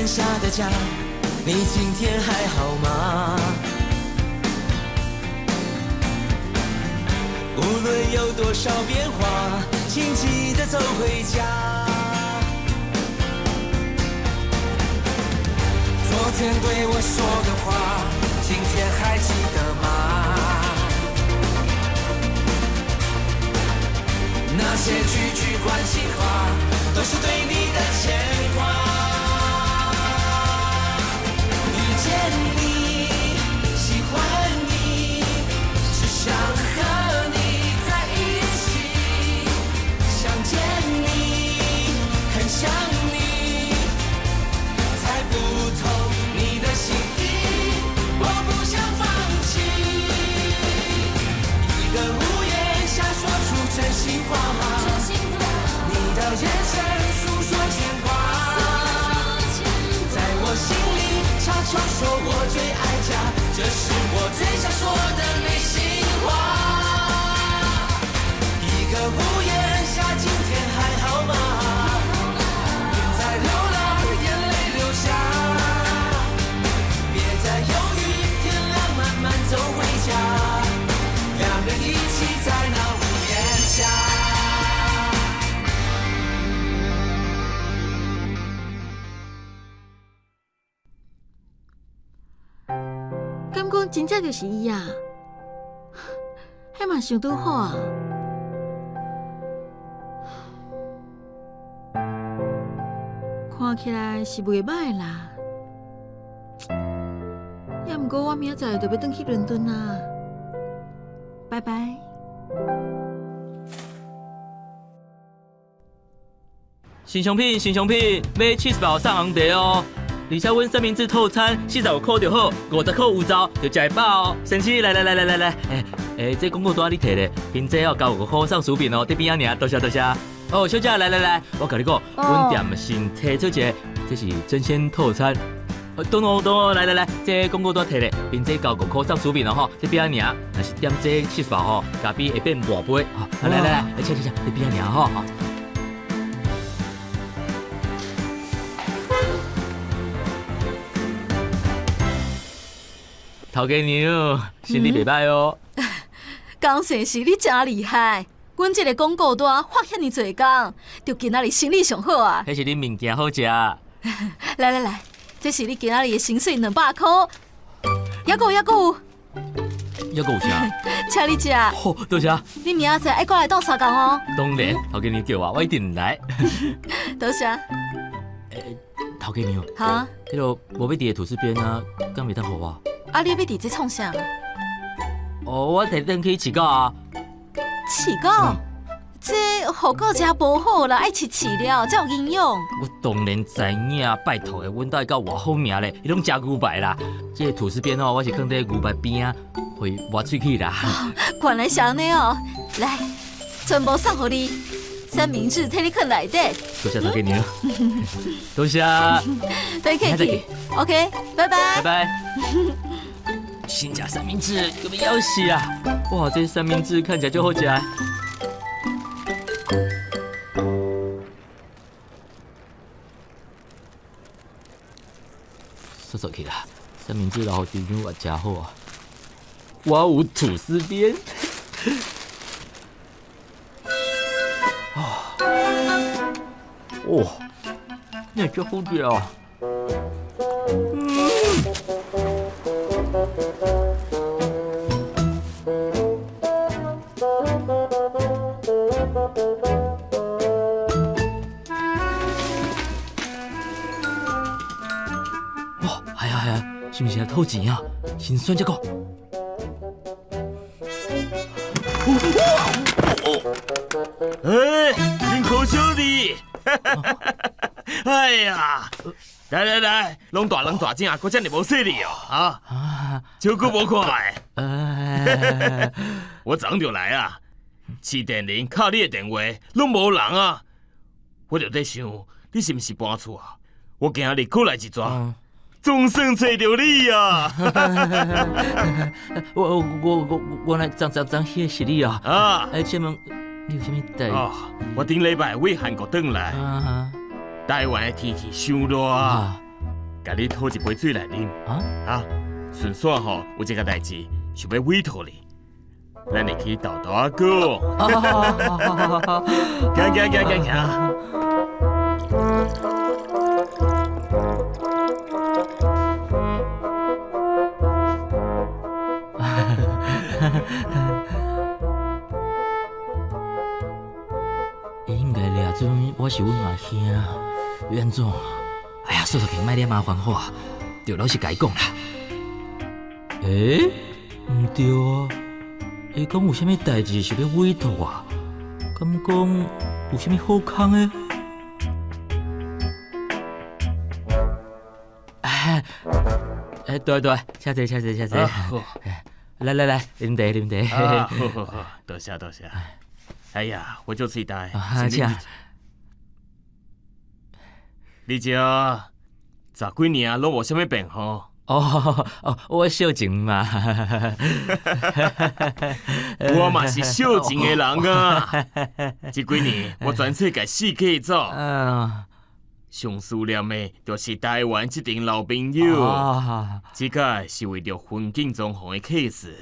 下的家，你今天還好嗎？無論有多少變化，請記得走回家。昨天對我說的話，今天還記得嗎？那些句句關心話，都是對你的牽掛。遇見你，喜歡你，只想和你在一起。想見你，很想你，猜不透你的心意，我不想放棄。一個屋檐下說出真心話，你的眼神訴說牽掛，在我心裡悄悄說我最愛家，這是我最想說的內心話。一個屋檐下，今天還好嗎？別再流浪，眼淚流下，別再猶豫，天亮慢慢走回家，兩人一起在那屋檐下。敢講真正就是伊啊？彼嘛想拄好啊！看起來是袂䆀啦。猶毋過我明仔載就欲轉去倫敦啊！拜拜。新商品，新商品，買起司包送紅茶哦！而且阮三明治套餐45箍就好，50箍有找就食會飽哦。先生，來來來來來來，欸欸，這廣告單你提咧，憑這哦95箍送薯餅哦，佇邊仔爾，多謝多謝。哦，小姐，來來來，我共你講，阮店新提出一个，這是爭鮮套餐。等哦等哦，來來來，這廣告單提咧，憑這95箍送薯餅哦吼，這邊仔爾，若是點這起司包吼，咖啡會變偌杯。好，來來來，請請請，佇邊仔爾吼。頭家娘，生意袂䆀哦。江先生，你真厲害！阮這个廣告單發遐爾濟工，就今仔日生意上好啊！彼是恁物件好食。來來來，這是你今仔日的薪水200箍，猶閣有，猶閣有。猶閣有啥？請你食。好，多謝。你明仔載愛過來鬥相共哦。當然，頭家娘叫我，我一定來。多謝。欸，頭家娘。哈？彼个無欲佇的吐司邊啊，敢袂當予我？啊，你欲佇這創啥？哦，我提轉去飼狗啊。飼狗？這予狗食無好啦，愛飼飼料才有營養。我當然知影，拜託的，阮兜的狗偌好命咧，伊攏食牛排啦。這个吐司邊哦，我是囥佇牛排邊仔，予伊磨喙齒啦。原來是按呢哦，來，全部送予你，三明治替你囥內底。多謝頭家娘，多謝。別客氣，OK，拜拜。拜拜。先食三明治，閣欲枵死啊！哇，這三明治看起來足好食。煞煞去啦，三明治留予豬牛也誠好啊。我有吐司邊。哇，那真好食啊！哇，係啊係啊，是毋是來討錢啊？先選這個。欸，真可惜你！哎呀，來來來，攏大人大隻，閣遮爾無細膩哦，啊，少久無看的。我早上就來啊，市電鈴敲你的電話，攏無人啊，我就咧想，你是毋是搬厝啊？我今日閣來一逝，總算揣著你啊！我我我原來昨昨昨彼个是你啊！啊！欸，請問你有啥物代？哦，我頂禮拜對韓國轉來，台灣的天氣傷熱啊，共你討一杯水來啉。啊？啊，順紲吼有一個代誌，想欲委託你，咱會去豆豆仔講。行行行行行。伊應該掠準我是阮阿兄，欲按怎？哎呀，煞煞去，莫惹麻煩好啊，著老實共伊講啦。欸，毋對啊，伊講有啥物代誌是欲委託我，敢講有啥物好康的？哎，欸，對對，請坐，請坐，請坐。好，來來來，啉茶，啉茶。啊，好好好，多謝多謝。哎呀，我足喙焦。請。你這十幾年攏無啥物變吼？哦哦，我惜情嘛。我嘛是惜情的人啊！這幾年我全世界四界走，上思念的就是台灣這陣老朋友。這擺是為著環境裝潢的 case，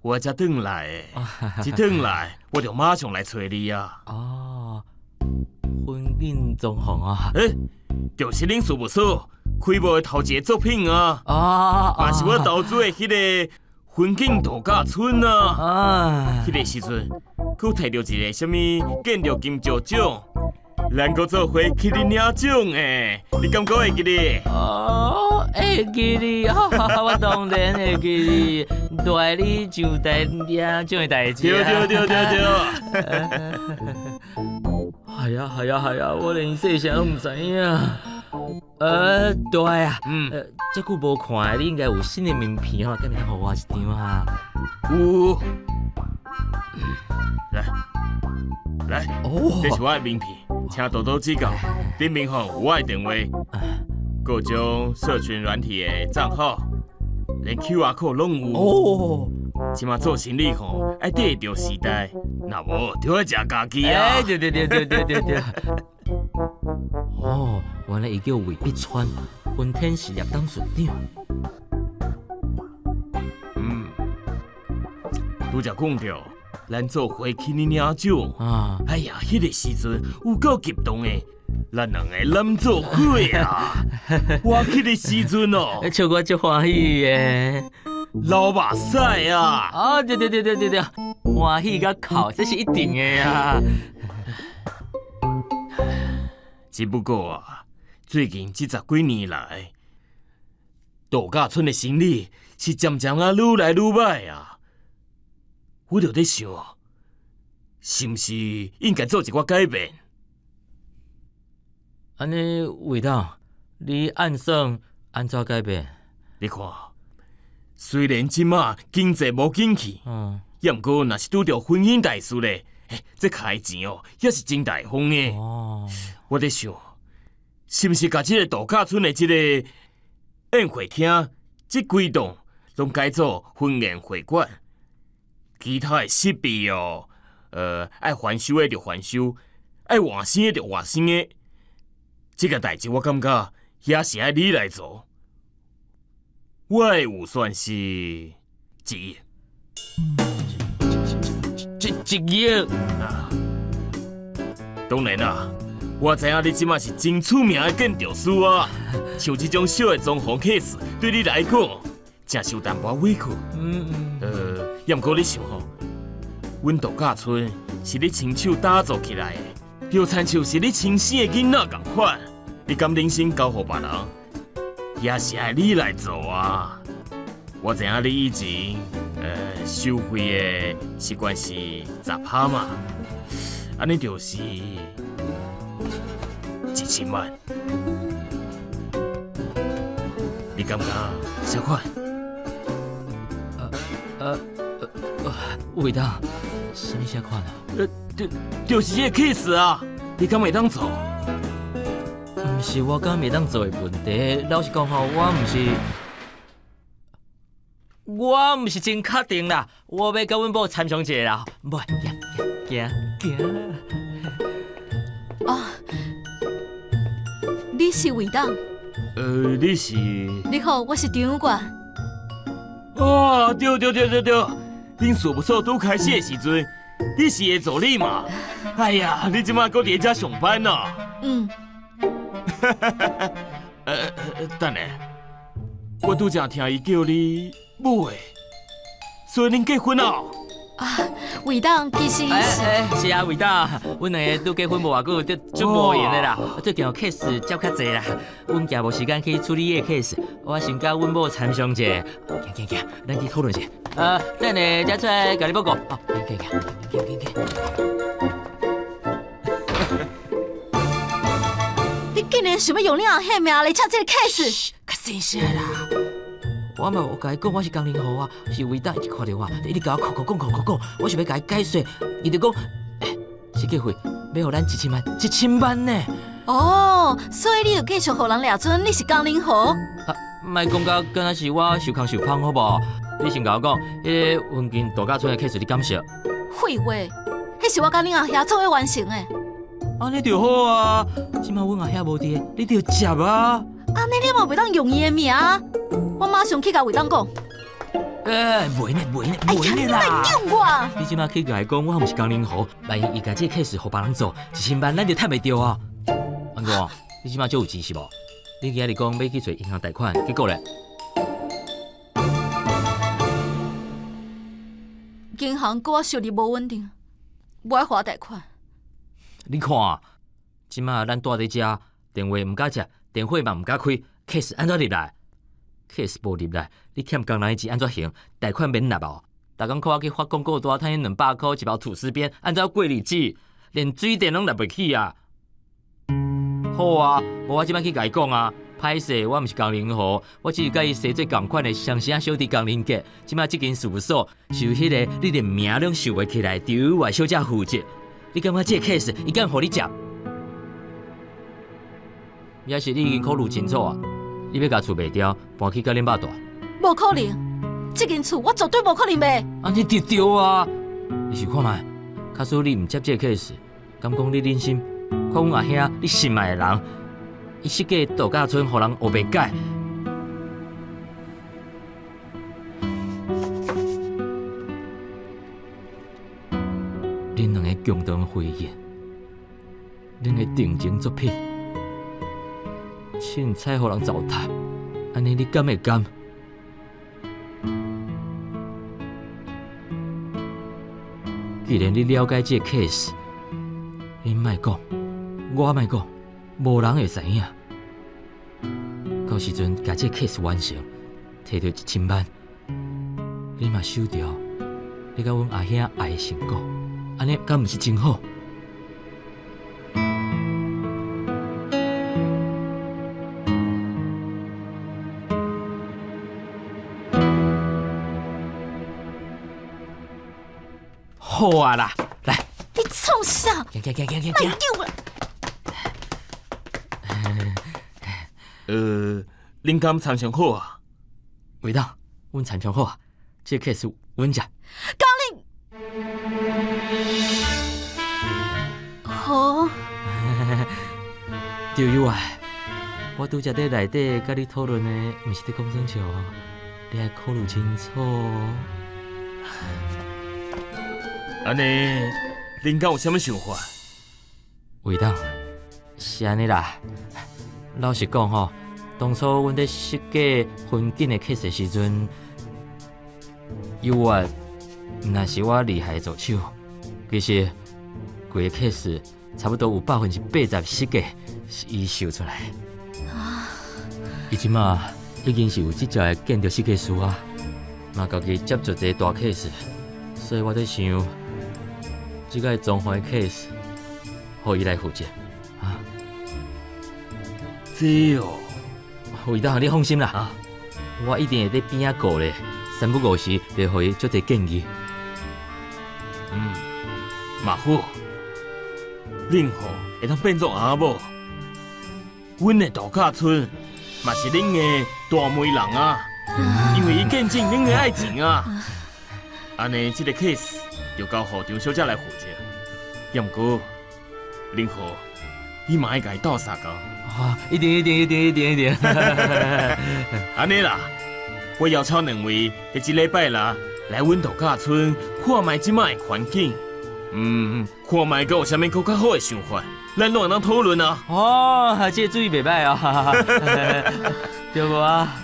我才轉來的。一轉來，我就馬上來揣你啊！哦，環境裝潢啊？欸，就是恁事務所開幕的頭一個作品啊！嘛是我投資的彼個環境度假村啊！彼個時陣，閣提著一個啥物建築金石獎，咱閣做伙去你領獎的，你敢閣會記得？哦，會記得，我當然會記得，帶你上台領獎的代誌。對對對對對。係啊係啊係啊，我連細聲攏毋知影。對啊，這久無看，你應該有新的名片吼，敢會當予我一張啊？有。來，來，這是我的名片，請多多指教。頂面吼有我的電話，各種社群軟體的帳號，連 QR code 攏有。哦，這馬做生意吼，愛綴著時代，若無就愛食家己啊。欸，對對對對對對對。哦，原來伊叫魏碧川，雲天事業董事長。嗯，拄才講著，咱做伙去你領獎啊！哎呀，彼個時陣有夠激動的，咱兩个攬做伙啊！我去的時陣哦，笑我足歡喜的，流目屎啊！啊，對對對對對對，歡喜佮哭，這是一定的啊！只不過啊，最近這十幾年來，度假村的生意是漸漸啊愈來愈歹啊。我就咧想，是毋是應該做一寡改變？按呢，魏董，你按算按怎改變？你看，雖然這馬經濟無景氣，抑毋過若是拄著婚姻大事咧，這開錢哦，也是真大方的。哦，我咧想，是毋是共這个度假村的這个宴會廳，這幾棟攏改做婚宴會館，其他的設備哦，愛翻修的就翻修，愛換新的就換新的。這个代誌我感覺也是愛你來做。我的預算是一億，一億。啊，當然啦，我知影你這馬是真出名的建築師啊，像這種小的裝潢 case，對你來講，誠受淡薄委屈。抑毋過你想吼，阮度假村是你親手打造起來的，就親像是你親生的囡仔仝款，你敢忍心交予別人？也是愛你來做啊！我知影你以前，收費的習慣是10%嘛，按呢就是1000萬。你感覺啥款？魏董，啥物啥款啊？就是這個 case 啊！你敢會當做？毋是我敢會當做的問題。老實講吼，我毋是真確定啦。我欲佮阮某參詳一下啦。無，行行行。哦，你是魏董？你是？你好，我是张冠。哦，對對對對對，恁事務所拄開始的時陣，你是伊的助理嘛？哎呀，你這馬閣佇遮上班哦？嗯。等下，我拄才聽伊叫你母的，所以恁結婚了？啊，偉東其實是，欸欸，是啊，偉東，阮兩个拄結婚無偌久，就足無閒的啦。最近 case 接較濟啦，阮驚無時間去處理伊的 case，我先佮阮某參詳者，行行行，咱去討論者。等下才出來共你報告。好，行行行，行行行。你竟然想欲用你阿兄名來接這個 case？較細聲啦。我嘛有共伊講，我是江林豪啊，是偉東一直看著我，一直共我哭哭講哭哭講，我想欲共伊解釋，伊就講，欸，設計費欲予咱一千萬，一千萬呢。哦，所以你就繼續予人掠準你是江林豪？啊，莫講甲敢若是我受空受芳好無？你先共我講，彼个雲近度假村的 case 你敢熟？廢話，彼是我佮恁阿兄做伙完成的。按呢就好啊，這馬阮阿兄無佇，你就接啊。按呢你嘛袂當用伊的名，我馬上去共偉東講。欸，袂呢，袂呢，袂呢啦！哎呀，你莫救我！你這馬去共伊講，我毋是江林豪，萬一伊共這個 case 予別人做，一千萬咱就趁袂著啊！按怎？你這馬足有錢是無？你今日講欲去揣銀行貸款，結果咧？銀行閣我收入無穩定，無愛予我貸款。你看，這馬咱蹛佇遮，電話毋敢接。電話嘛毋敢開，case 按怎入來？case 無入來，你欠工人的錢按怎還？貸款免納哦。逐工看我去發廣告單，趁彼200箍一包吐司邊，按怎過日子？連水電攏納袂起啊！好啊，無我這擺去共伊講啊，歹勢，我毋是江林豪，我只是佮伊生做仝款的雙生小弟江林杰。這擺這間事務所是由彼个你連名攏想袂起來張有愛小姐負責。你感覺這個 case 伊敢予你接？抑是你已經考慮清楚啊？你欲共厝賣掉，搬去佮恁爸住？無可能，這間厝我絕對無可能賣。按呢就對啊！你想看覓？假使你毋接這個 case，敢講你忍心看阮阿兄你心愛的人，伊設計度假村予人烏白改？恁兩个共同回憶，恁的定情作品。凊彩予人糟蹋，按呢你敢會甘？既然你了解這個 case，你莫講，我莫講，無人會知影。到時陣共這個 case 完成，提著一千萬，你嘛收著你佮阮阿兄愛的成果，按呢敢毋是真好？好啊啦，來！你創啥？行行行行行莫救啦！恁敢參詳好啊？偉東，阮參詳好啊，這個 case 阮接。江林，好。張有愛，我拄才佇內底佮你討論的，毋是佇講耍笑，你愛考慮清楚。按呢，恁敢有啥物想法？偉東，是按呢啦。老實講吼，當初阮佇設計雲頂的 case 的時陣，有愛毋但是我厲害的助手，其實規个 case 差不多有80%設計是伊想出來。伊這馬已經是有執照的建築設計師啊，嘛家己接足濟大 case，所以我佇想，這个裝潢的 case，予伊來負責啊。這哦，偉東，你放心啦，啊，我一定會佇邊仔顧咧，三不五時就予伊足濟建議。嗯，嘛好，恁吼會當變做翁仔某，阮的度假村嘛是恁的大媒人啊，因為伊見證恁的愛情啊。按呢，這個 case 就交予張小姐來負責。也毋過，林浩，你嘛愛共伊鬥相共。啊，一定一定一定一定一定。按呢啦，我邀請兩位佇這禮拜啦來阮度假村看覓這擺的環境，看覓閣有啥物閣較好的想法，咱攏會當討論啊。哦，這個主意袂䆀哦，對無啊？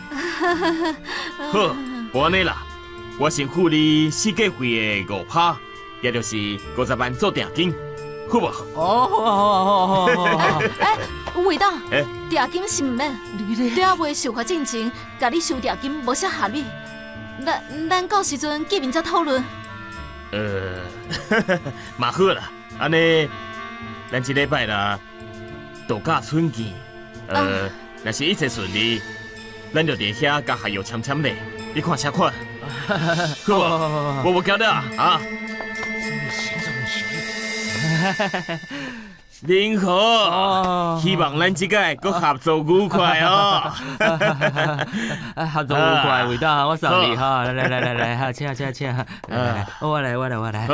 好，無按呢啦，我先付你設計費的5%，也就是50萬做訂金，好無？哦，好啊，好啊，好啊，好啊，好啊。欸，魏董，欸，訂金是毋免，你猶未受罰進前，共你收訂金無啥合理。咱到時陣見面再討論。嘛好啦，按呢，咱這禮拜啦，度假村見。若是一切順利，咱就佇遐共合約簽簽咧，你看啥款？好無？我無交了啊！林和，希望咱這擺閣合作愉快哦。合作愉快，魏董，我送你哈，來來來來來，哈，請請請，來，我來我來我來，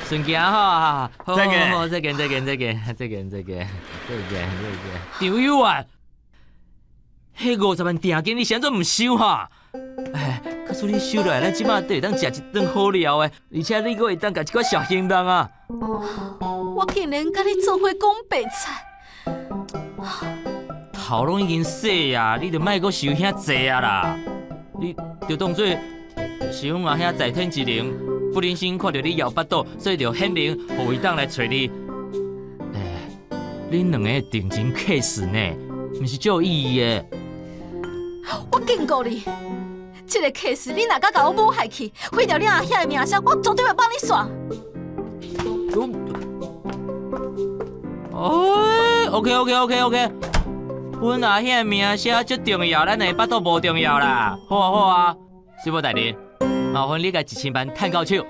順行哈，再見，再見再見再見再見再見再見再見。張友啊，彼50萬訂金你是按怎毋收哈？哎，假使你收落來，咱這擺就會當食一頓好料的，而且你閣會當共一寡小行動啊。我竟然共你做伙講白菜，頭攏已經洗啊，你就莫閣想遐濟啊啦。你就當做是阮阿兄在天之靈，不忍心看著你枵腹肚，所以就顯靈，予魏董來揣你。欸，恁兩个定情 case 呢，毋是足有意義的。我警告你，這個 case 你若敢共我舞害去，毀掉你阿兄的名聲，我絕對袂放你煞。哦，OK OK OK OK，阮阿兄的名聲足重要，咱的腹肚無重要啦。好啊好啊，水某大人，麻煩你共1000萬趁到手，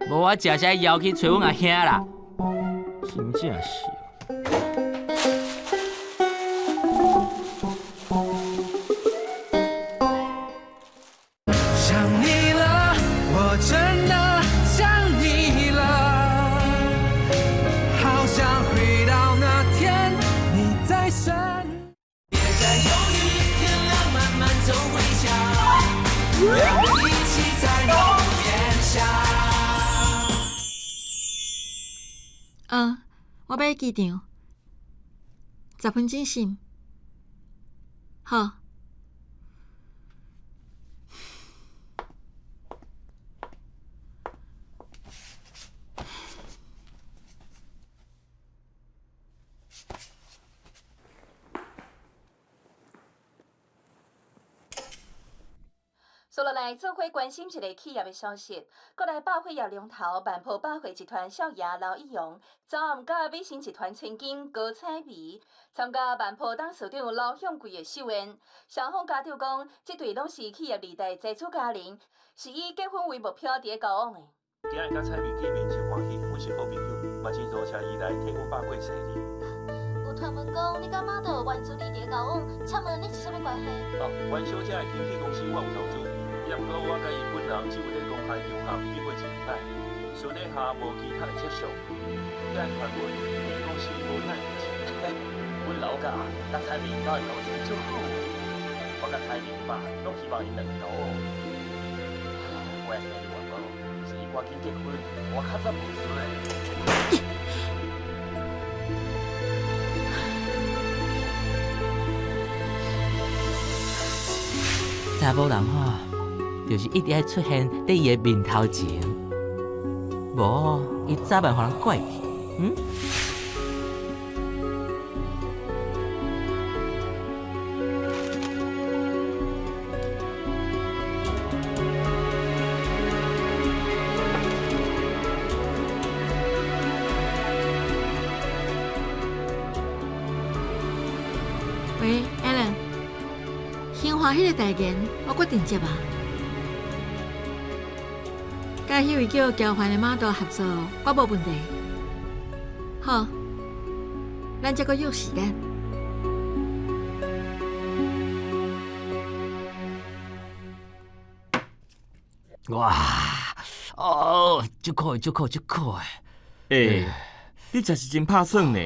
無我食啥枵去揣阮阿兄啦。真正是。想你了，我真的想你了，好想回到那天你在身。別再猶豫，天亮慢慢走回家，兩個一起在屋檐下。我欲去機場，10分鐘是。好。接落來，做伙關心一个企业的消息。國內百貨業龍頭萬寶百貨集團少爺劉一陽，昨暗佮美新集團千金高彩梅參加萬寶董事長劉向貴的壽宴。雙方家長講，這對攏是企業二代財主家庭，是以結婚為目標佇咧交往的。今日佮彩梅見面真歡喜，阮是好朋友，嘛真多謝伊來替阮爸過生日。有傳聞講你佮馬道原助理佇咧交往，請問你是啥物關係？哦，阮小姐的經紀公司我有投資。也毋過我佮伊本人只有佇公開場合見過一兩擺，私底下無其他的接觸。遐傳聞聽講是無遐代誌。阮老家佮彩明敢會交情足好，我佮彩明爸攏希望𪜶兩个交往。我的生日願望是伊趕緊結婚，我較早無孫。查某人吼，就是一直愛出現佇伊的面頭前，無伊早晚予人怪去。嗯？喂，Alan，興華彼個代言，我決定接啊。佮彼位叫喬凡的馬道合作，我無問題。好，咱才閣約時間。哇，哦，足苦的，足苦，足苦的。欸，你真是真拍算呢。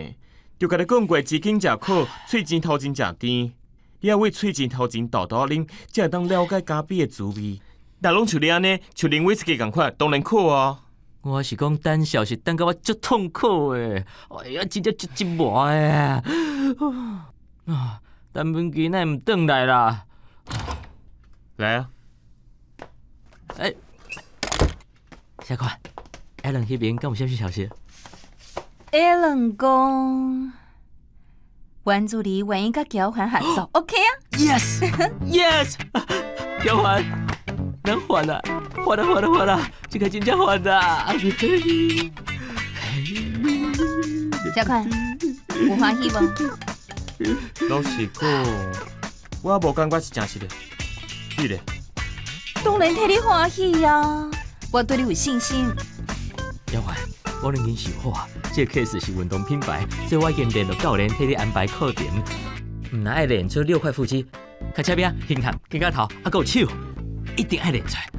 就共你講過，舌尖食苦，喙舌頭前食甜。你愛為喙舌頭前豆豆啉，才會當了解咖啡的滋味。若攏像你按呢，像啉威士忌仝款，當然苦啊！我是講等消息等甲我足痛苦的，哎呀，真正足寂寞的。啊，陳文琪哪會毋轉來啦？來啊！欸，小可，Alan 彼邊敢有啥物消息？Alan 講，袁主理願意佮喬凡合作，OK 啊？Yes，Yes，喬凡，咱還啦，還啦，還啦，還啦，這個真正還啦！小可，有歡喜無？老實講，我無感覺是誠實的，你咧？當然替你歡喜啊！我對你有信心。喬凡，我已經想好啊，這個 case 是運動品牌，所以我已經聯絡教練替你安排課程。毋但愛練出六塊腹肌，較車邊形象更加頭，啊，閣有手，一定愛練出來。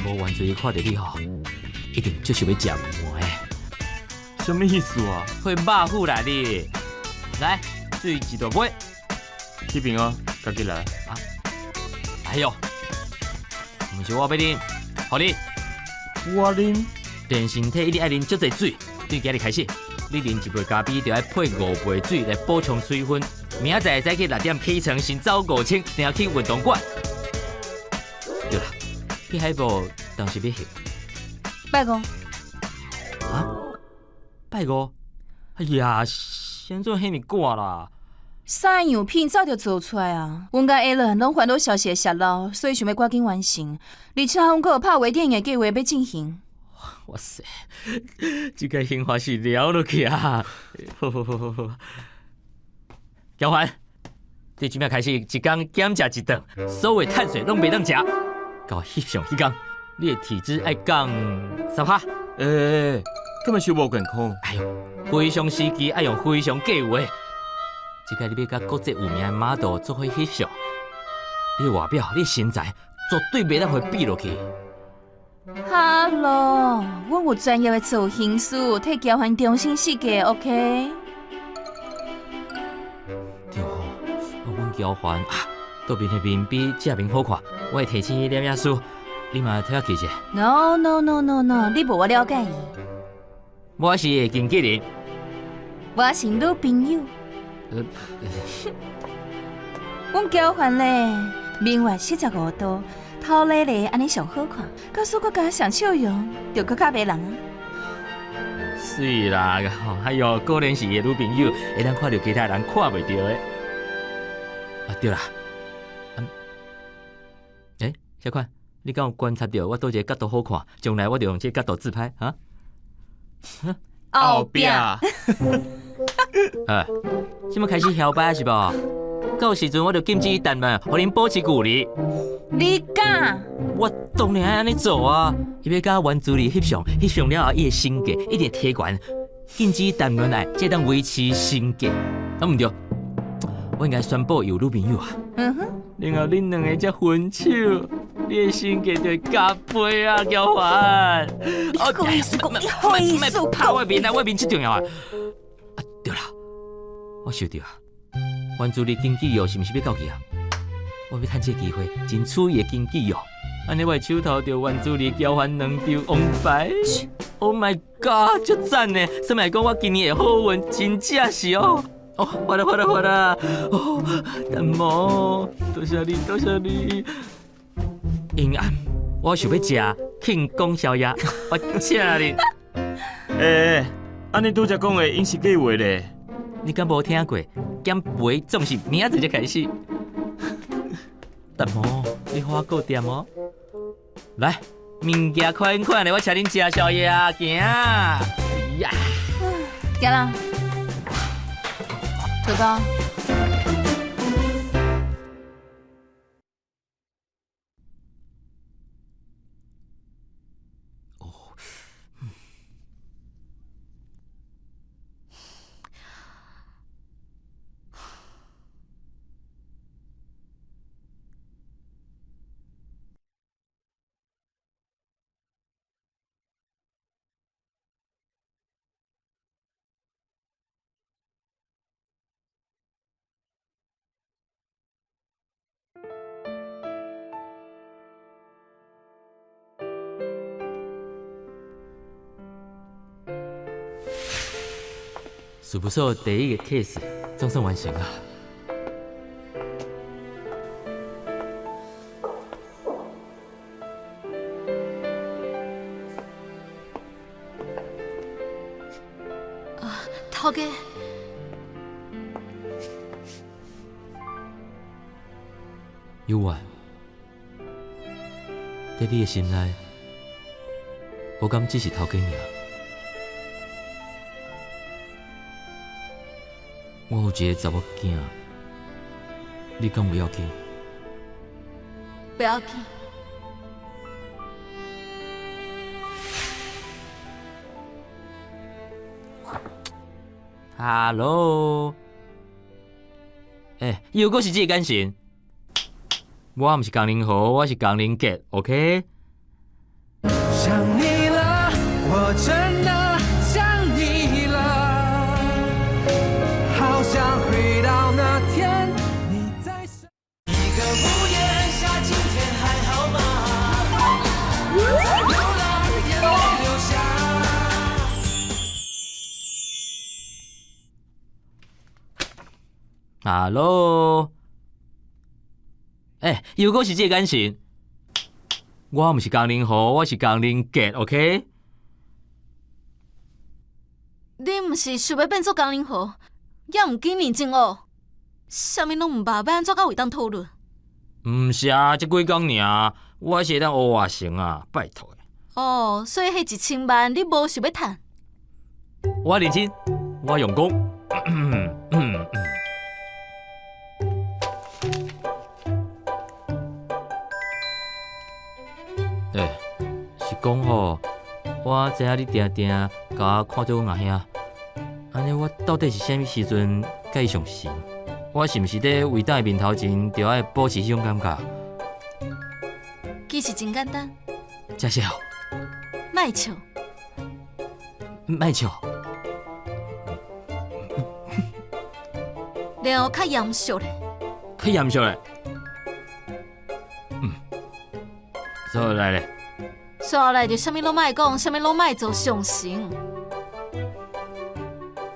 無完全看著你吼，一定足想欲食糜的。啥物意思啊？會肉虎來你，來，水一大杯。這邊啊，家己來。啊？哎喲，毋是我欲啉，予你。我啉。練身體一定愛啉足濟水，對今日開始，你啉一杯咖啡就愛配五杯水來補充水分。明仔載會使去6點起床，先走5000，然後去運動館。對啦，彼海報當時欲翕。拜五。啊？拜五？哎呀，是按怎彼爾趕啦？三樣品早就做出來啊！阮佮 Alan 攏煩惱消息的洩露，所以想欲趕緊完成。而且阮閣有拍微電影的計劃欲進行。哇塞，這個刑罰是了落去啊！好好好好好，喬凡，對這擺開始，一工減食一頓，所有碳水攏袂當食。到翕相彼工，你的體脂愛降10%。欸，敢會傷無健康？哎喲，非常時期愛用非常計劃。這擺你欲佮國際有名的 model 做伙翕相，你的外表、你的身材，絕對袂當予伊比落去。哈囉，阮有專業的造型師替喬凡重新設計，OK？對吼，阮喬凡啊，倒面的面比正面好看，我會提醒攝影師，你嘛替我記者。 No no no no no，你無我了解伊。我是伊的經紀人，我是女朋友。阮喬凡咧，民國45度。頭咧咧，按呢上好看，假使閣加上笑容，就閣較迷人啊！媠啦，哎喲，果然是伊的女朋友，會當看著其他人看袂著的。啊，對啦，欸，小寬，你敢有觀察著我佗一个角度好看？將來我就用這個角度自拍啊！後壁。哎，這擺開始囂擺是無？到時陣我就禁止談論，予恁保持距離。你敢？我當然愛按呢做啊！伊欲佮袁主理翕相，翕相了後，伊的身價一定提懸。禁止談戀愛，才當維持身價。啊，毋對，我應該宣布有女朋友啊。嗯哼。然後恁兩个才分手，你的身價就會加倍啊，喬凡。你好意思講？你好意思講？拍我面啊！我面最重要啊！啊，對啦，我想著啊。袁主理經紀約是毋是欲到期啊？我欲趁這個機會爭取伊的經紀約，按呢我的手頭就袁主理交還兩張王牌。Oh my god，足讚的！啥物來講我今年會好運，真正是哦！哦，發啦發啦發啦！哦，淡毛，多謝你，多謝你。陰暗，我想欲食慶功宵夜，我請你。欸，按呢拄才講的應是假話咧。你敢無聽過？減肥總是明仔載才開始。淡毛，你好好顧掂哦。來，物件款款的，我請恁食宵夜啊，行。哎呀，行啦，哥哥。事务所第一个 case 总算完成啊！啊，头家。有啊，伫你的心内，我敢只是头家尔？我有一个查某囝，你敢有要紧？不要紧。 Hello，欸，又阁是这个眼神。我毋是江宁河，我是江宁杰，OK？想你了，我真的想你了，好想回到那天你在身。一个屋檐下，今天还好吗？我在流浪，眼泪流下。 Hello，欸，又阁是这个眼神。我毋是江宁河，我是江宁杰，OK？你毋是想欲变做江宁河，也毋紧认真学，啥物拢毋捌，欲按怎阁会当讨论？毋是啊，这几工尔，我是会当学活成啊，拜托的。哦，所以彼1000万你无想欲趁？我认真，我用功。欸，是讲吼，我知影你定定共我看做阮阿兄，按呢我到底是啥物时阵共伊上神？我是毋是伫伟大的面头前，就爱保持彼种感觉？其实真简单。真是哦。莫笑。莫笑。然后较严肃咧。较严肃咧。所来咧。煞来就啥物拢莫讲，啥物拢莫做，上神。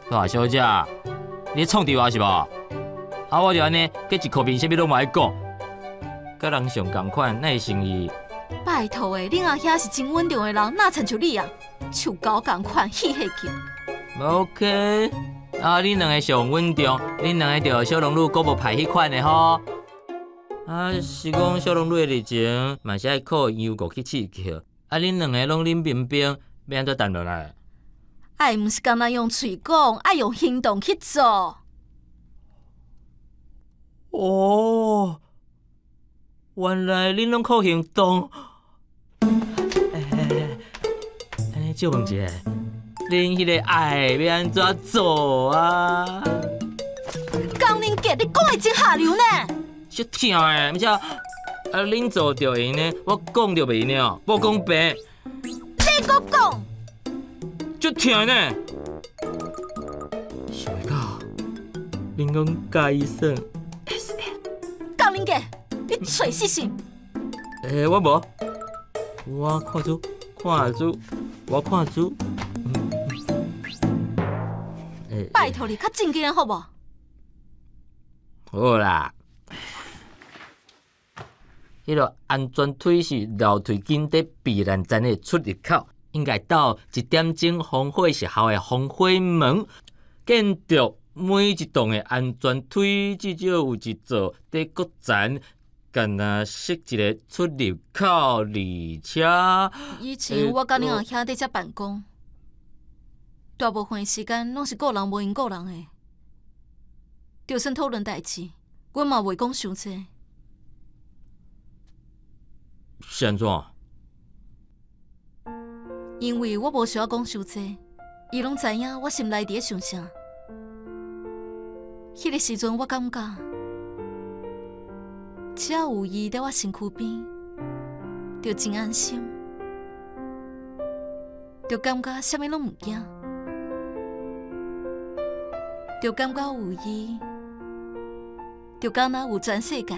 大小姐，你创著我是无？啊，我就按呢，隔一箍面，啥物拢无爱讲，佮人上仝款，哪会成意？拜托的，恁阿兄是真稳重的人，哪亲像你啊，树狗仝款，戏戏叫。 OK，啊，恁两个上稳重，恁两个就小龙女古墓派彼款的吼。啊，是讲小龙女的热情，嘛是爱靠杨过去刺激。啊，恁两个拢冷冰冰，欲按怎谈落来？爱毋是干焦用喙讲，爱用行动去做。哦，原来恁拢靠行动。欸，按呢借问一下，恁彼个爱欲按怎做啊？江宁杰，你讲的真下流呢！足疼的，毋是啊？啊，恁做著会用呢，我讲著袂用哦，无公平。你阁讲？足疼呢！想袂到，恁讲佮意耍 SM。江宁杰，你揣死心？欸，我无，我看书，看书，我看书。拜托你，较正经好无？好啦。彼个安全梯是楼梯间底避难站的出入口，应该到1点钟防火时效的防火门。建筑每一栋的安全梯至少有一座伫各层，干焦设一个出入口，而且以前我佮恁阿兄伫遮办公，大部分时间拢是顾人无闲顾人的，就算讨论代志，阮嘛袂讲伤济。是按怎？因为我无想欲讲伤济，伊拢知影我心内伫咧想啥。彼个时阵，我感觉只要有伊伫我身躯边，就真安心，就感觉啥物拢毋惊，就感觉有伊，就敢若有全世界。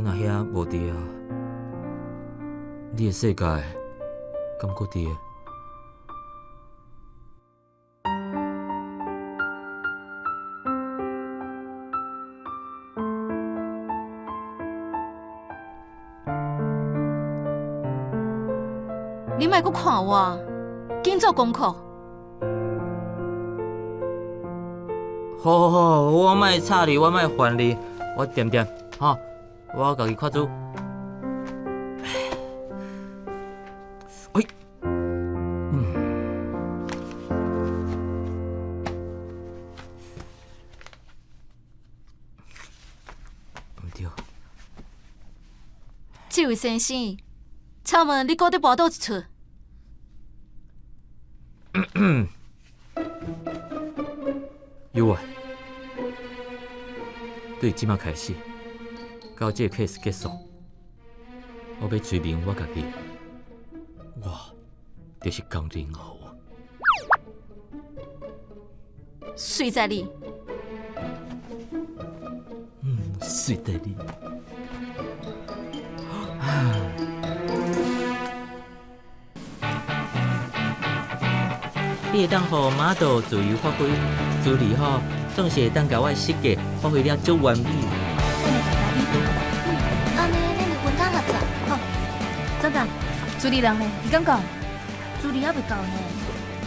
阮阿兄無佇啊，你的世界敢閣佇？你莫閣看我，緊做功課。好好好，我莫吵你，我莫煩你，我恬恬吼，我家己看書。喂，毋對。這位先生，請問你閣佇跋倒一出？有啊，對這馬開始，到這個 case 結束，我欲催眠我家己，我就是江仁豪。隨在你。隨在你。你會當予 model 自由發揮，助理吼總是會當共我的設計發揮了足完美。按呢，咱就分工合作。好，總監，助理人呢？伊敢到？助理猶未到呢。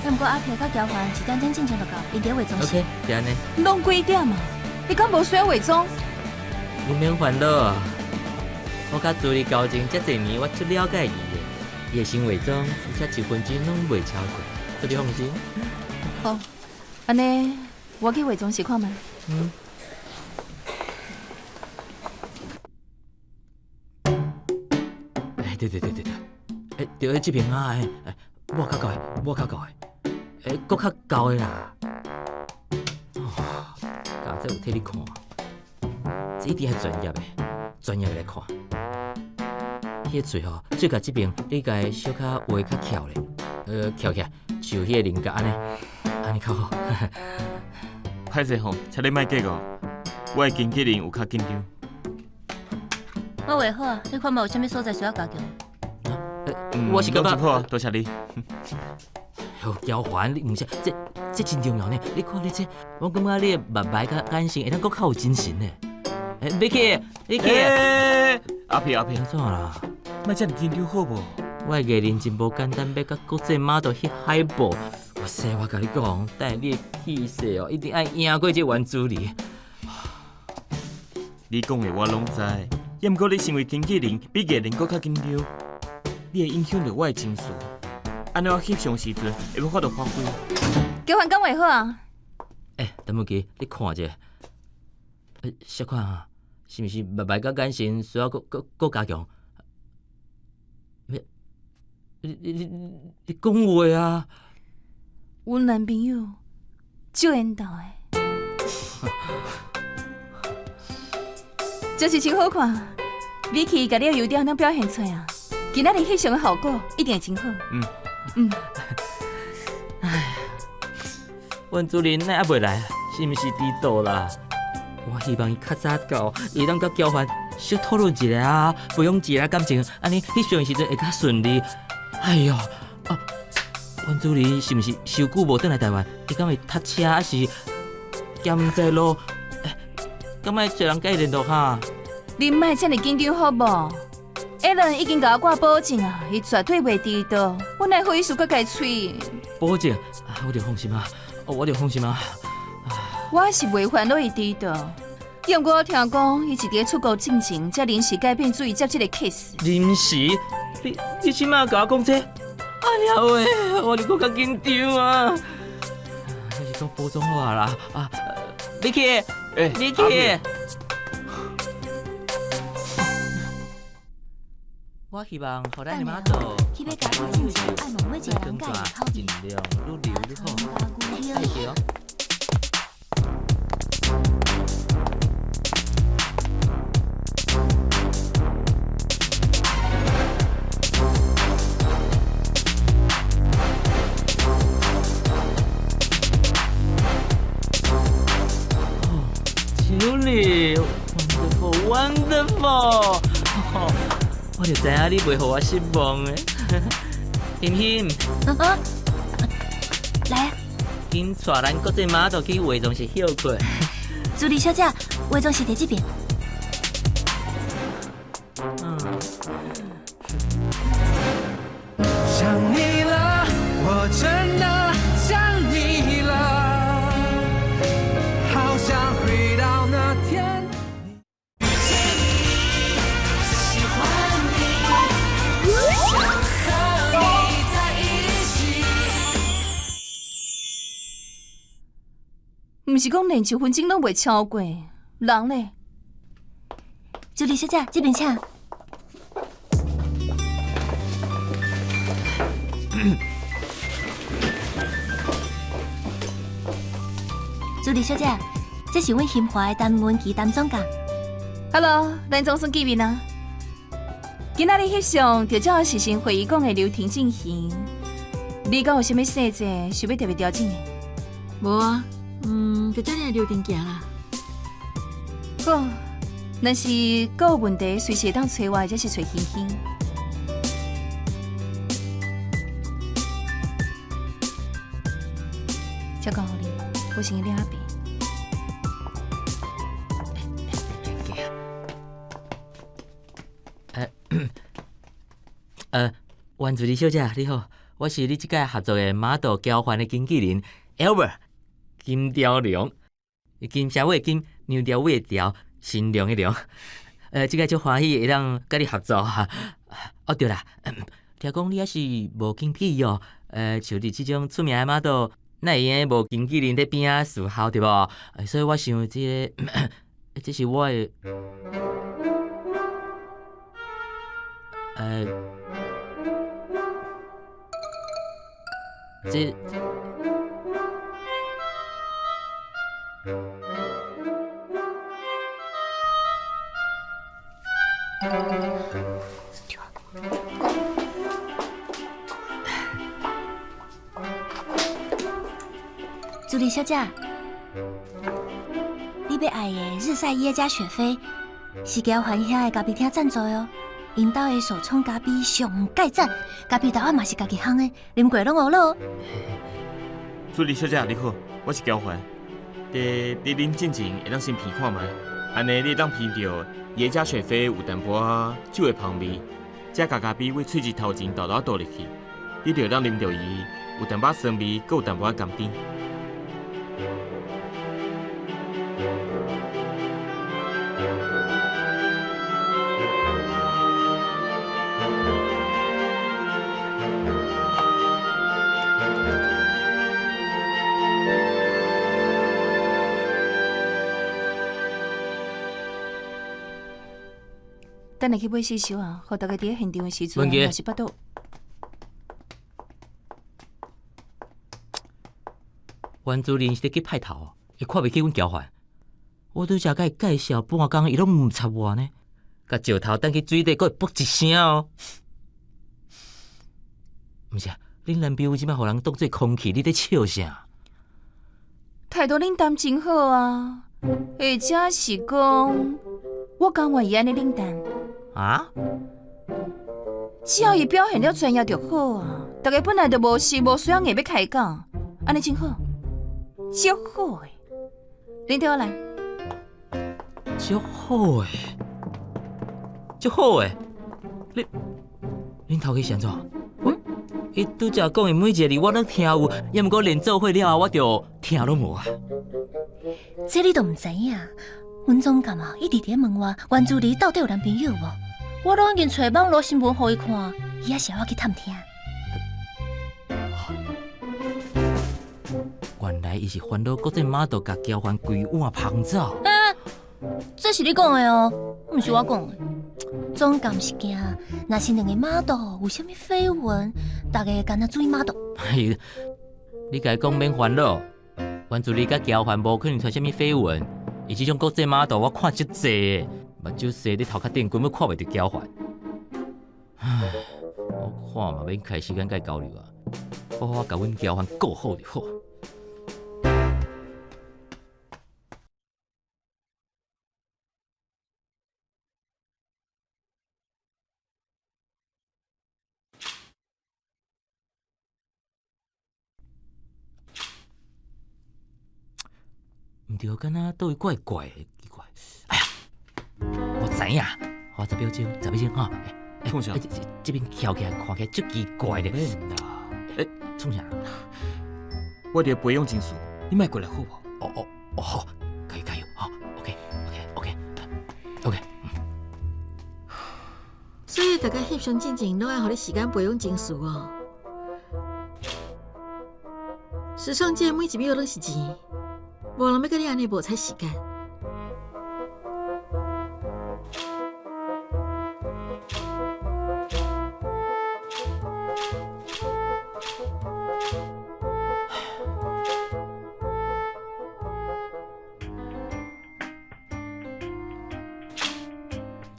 毋過阿皮佮交還一點鐘進前就到，𪜶佇化妝室。 OK，就按呢。攏幾點啊？你敢無需要化妝？你免煩惱啊！我佮助理交情遮濟年，我足了解伊的。伊會先化妝，而且一分鐘攏袂超過，這你放心。好，按呢，我去化妝室看覓。嗯。欸，對對對對對，欸，對，這邊啊，欸，抹較厚的，抹較厚的，欸，閣較厚的啦。哦，家這有替你看，這一定愛專業的，專業的來看。彼個喙吼，嘴角這邊你共伊小可畫較翹咧，翹起來，像彼個稜角按呢，按呢較好。歹勢吼，請你莫計較，我的經紀人有較緊張。我畫好啊，你看覓有啥物所在需要加強？我是感覺攏真好啊，多謝你。好，交還你毋是，這真重要呢。你看你這，我感覺你的目眉佮眼神會當閣較有精神呢。欸，欲去，你去。阿皮阿皮，按怎啦？莫遮爾緊張好無？我的藝人真無簡單，欲佮國際 model 翕海報。哇塞，我共你講，等下你的氣勢哦，一定愛贏過這袁助理。你講的我攏知，也毋過你身為經紀人，比藝人閣較緊張，你會影響著我的情緒。按呢我翕相時陣會無法度發揮。交還敢畫好啊？欸，鄧文琪，你看者，小可啊，是毋是目眉佮眼神需要閣加強？你講話啊！阮男朋友足緣投的，這是真好看。Vicky 共你的優點攏表現出來啊！今仔日翕相的效果一定會真好。嗯嗯。唉，阮主任哪猶未來，是毋是遲到啦？我希望伊較早到，會當佮交換小討論一下啊，培養一下感情，按呢翕相的時陣會較順利。哎喲，啊，阮主任是毋是傷久無轉來台灣？伊敢會塞車，抑是兼在路？敢愛找人共伊聯絡哈？你莫遮爾緊張好無？艾倫已經共我掛保證啊，伊絕對袂遲到。我哪好意思閣共伊催？保證啊，我就放心啊，我就放心啊。我是袂煩惱伊遲到，毋過我聽講伊是佇咧出國進前，才臨時改變主意接這個 case。臨時？你這馬共我講這？哎呀喂，我就閣較緊張啊！你是講普通話啦？啊，Vicky，欸，Vicky。我希望予咱的媽祖去買咖啡進前，愛問每一個人佮意的口味。盡量愈流愈好。謝謝哦。哦，秋麗，wonderful，wonderful。無？我就知影你袂予我失望的。欣欣，啊，來啊！緊帶咱國際碼頭去化妝室歇睏。助理小姐，化妝室佇這邊。嗯。想你了，我真的想你了，好想回到那天。遇見你，喜歡你，想和你在一起。毋是講連一分鐘攏袂超過，人咧？助理小姐，這邊請。助理小姐，這是阮興華的陳文琪陳總監。 Hello，咱總算見面啊！今仔日翕相，就照時新會議講的流程進行。你敢有啥物細節需欲特別調整的？無啊，就照你的流程行啦。好，若是閣有問題，隨時會當揣我，或者是揣欣欣。這交予你，我先去領阿伯。袁助理小姐，你好，我是你這擺合作的 model 交換的經紀人 Albert 金雕龍，金社會的金，牛雕尾的雕，新娘的娘。這擺足歡喜會當佮你合作哈。哦對啦，聽講你猶是無經紀哦，像你這種出名的 model，哪會用得無經紀人佇邊仔伺候對無？所以我想這個，這是我的，這。助理小姐，你欲愛的日曬耶加雪菲是交環遐的咖啡廳贊助的哦。𪜶兜的手沖咖啡上蓋讚，咖啡豆仔嘛是家己烘的，啉過攏烏囉。助理小姐你好，我是交環。佇你啉進前會當先聞看覓，按呢你會當聞著耶加雪菲有淡薄仔酒的香味，才共咖啡對喙舌頭前豆豆倒入去，你就會當啉著伊有淡薄仔酸味，閣有淡薄仔甘甜。等下去買試收啊，予大家佇咧現場的時陣，文傑若是腹肚。袁主任是咧去派頭哦，會看袂起阮交換。我拄才共伊介紹半工，伊攏毋插我呢。共石頭擲去水底，閣會噗一聲哦。毋是啊，恁男朋友這擺予人當做空氣，你咧笑啥？態度冷淡真好啊，或者是講我甘願伊按呢冷淡。啊？只要伊表現了專業就好啊。大家本來就無熟，無需要硬欲開講，按呢真好，足好的。恁綴我來。足好的，足好的。你，恁頭家是按怎？伊拄才講的每一個字我攏聽有，猶毋過連做伙了後，我就聽攏無啊。這你都毋知影，阮總監啊，一直佇咧問我袁助理到底有男朋友無？我攏已經揣網路新聞予伊看，伊猶是愛我去探聽。原來伊是煩惱國際碼頭共交換規碗捧走。欸，這是你講的哦，毋是我講的。總監是驚，若是兩個碼頭有啥物緋聞，大家會干焦注意碼頭。哎呦，你共伊講免煩惱，袁助理佮交換無可能傳啥物緋聞。伊這種國際碼頭我看足濟的，目睭斜佇頭殼頂，根本看袂著交換。唉，我看嘛免開時間共伊交流啊，好好共阮交換顧好就好。毋對，敢若佗位怪怪的，奇怪。哎呀，我知影，我10秒鐘，10秒鐘吼。創啥？這這邊翹起來看起來足奇怪的。免啦。欸，創啥？我佇培養情緒，你莫過來好無？哦哦哦，好，加油加油，好，OK OK OK OK。所以大家翕相進前，攏愛予你時間培養情緒哦。時尚界每一秒攏是錢，無人欲佮你按呢無彩時間。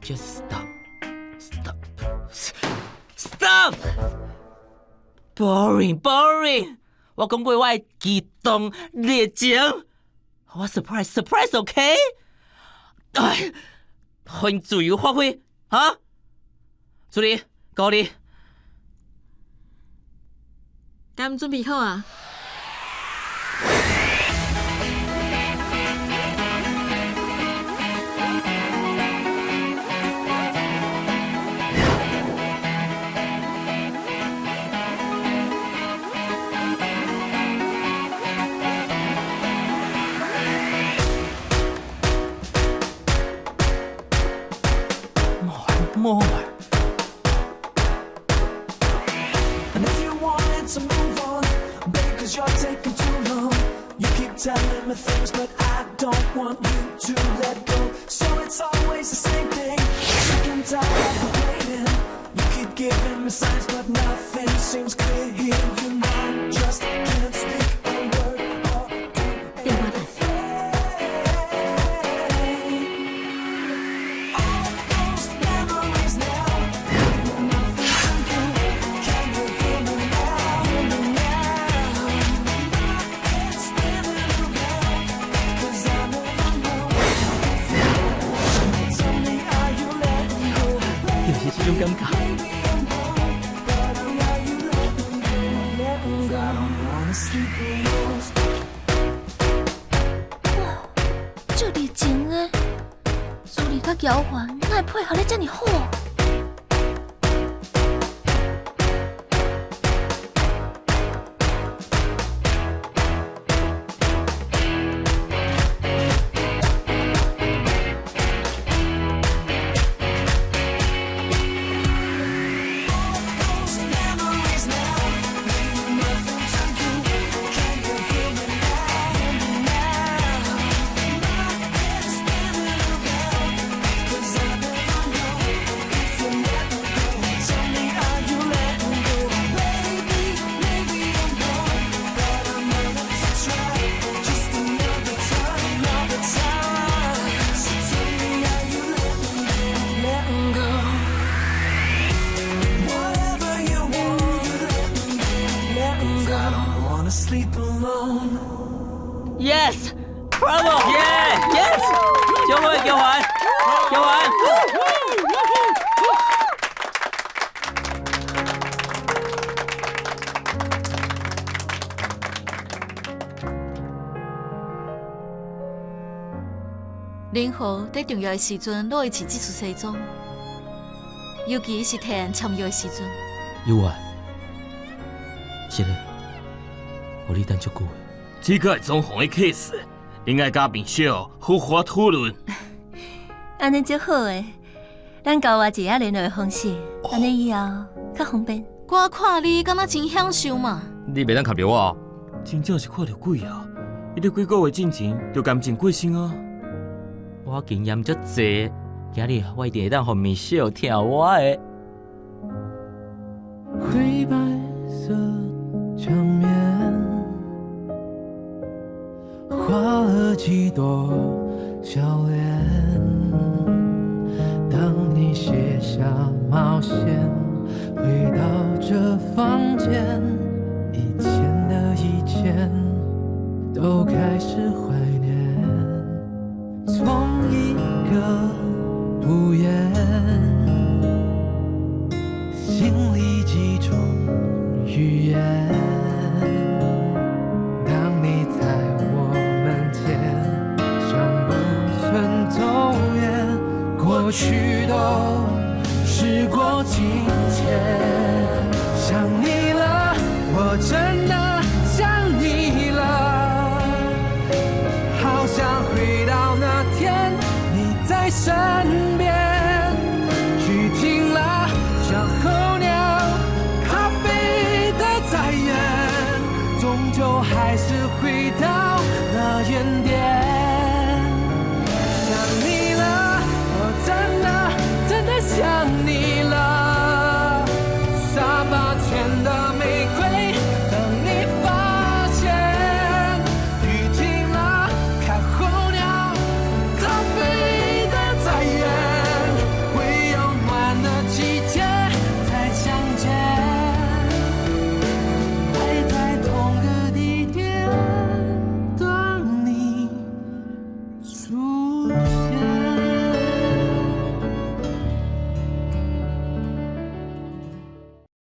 Just stop, stop, stop. Boring, boring. 我講過我會激動熱情，我 surprise, surprise, OK？哎，予𪜶自由發揮，哈？助理，交你。敢準備好啊？ More. And if you wanted to move on, babe, 'cause you're taking too long. You keep telling me things, but I don't want you to let go. So it's always the same thing. Sick and tired of complaining. You keep giving me signs, but nothing seems clear here. You know, just can't speak a word or do anything. All those memories now mean nothing to you. Can you hear me now? Hear me now. My head's spinning around, 'cause I never know if you tell me, are you letting go? 就是這種感覺。 Maybe I'm wrong, but are you letting go? Letting go. I don't wanna sleep alone. 哇，這熱情的，朱莉佮喬凡，哪會配合得遮爾好？ Those memories now mean nothing to you. Can you hear me now? Hear me now. My head's spinning around, 'cause I never know if you let me go. Tell me, are you letting go? Baby, maybe I'm wrong, but I'm willing to try. Just another time, another time. So tell me, are you letting go? Letting go. Whatever you want, letting go. I don't wanna sleep alone. Yes, bravo, yeah, yes. 小慧，喬凡，喬凡。任何佇重要的時陣，攏會穿這束西裝，尤其是提案簽約的時陣。有啊，是嘞，予你等足久。這個係總紅的 case，恁愛佮面小好好討論。按呢足好的，咱交換一下聯絡的方式，按呢以後較方便。我看你敢若真享受嘛？你袂當崁著我哦。真正是看著鬼啊！伊佇幾個月進前就感情過身啊。我經驗足濟，今日我一定會當予面小聽我的。灰白色牆面，畫了幾朵笑臉。當你卸下帽線，回到這房間，以前的一切都開始懷念。從一個屋檐，心裡幾種語言。當你在我門前，親切。想你了，我真的想你了，好想回到那天你在身邊。雨停了，像候鳥，咖啡的再遠，終究還是回到那原點。想你了，我真的真的想你了。沙發前的玫瑰，等你發現。雨停了，看候鳥，它飛得再遠，會有暖的季節再相見，還在同個地點等你出現。